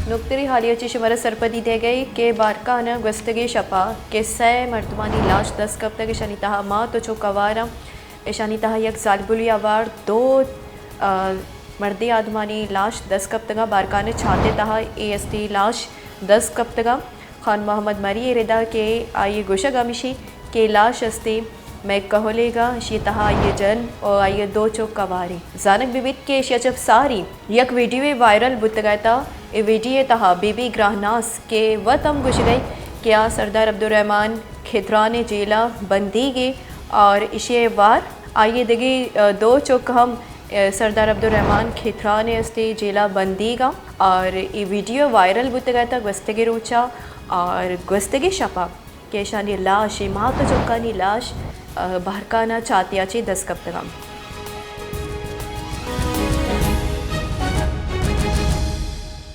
نوکتریں حالیہ چہ شمارا سرپدی دیگ ءَ کہ بارکھان ءَ گوستگیں شپ ءَ کہ سئے مردمانی لاش دست کپتگ، اشانی تہا مات ءُ چک ہوار اَنت۔ اشانی تہا یک زالبولے ہوار، دو، آ، مردیں آدمانی لاش دست کپتگ اَنت۔ بارکھان ءِ چات ءِ تہا اے استیں لاش دست کپتگ اَنت۔ خان محمد مری ءِ ردا کہ آئی ءِ گوشگ ہمیش اِنت کہ لاش استیں مئے کہولے ءَ، اشی ءِ تہا آئی ءِ جن ءُ آئی ءِ دو چک ہوار اَنت۔ زانگ بہ بیت کہ اشی ءَ چہ ساری یک ویڈیوے وائرل بوتگ ءَ، اے ویڈیو ءِ تہا بی بی گراہناز کہ وت ہم گوشگ ءَ اِنت کہ آ سردار عبدالرحمن کھتران ءِ جیل ءَ بندیگ اِنت اور اشی ءِ ہوار آئی ءِ دگہ، آ، دو چک ہم، آ، سردار عبدالرحمن کھتران ءِ استیں جیل ءَ بندیگ اَنت اور اے ویڈیو وائرل بوتگ ءَ گوستگیں روچ ءَ اور گوستگیں شپ ءَ کہ اشانی لاش، اے مات ءُ چکانی لاش، آ، بارکھان ءِ چاتے ءَ چہ دست کپتگ اَنت۔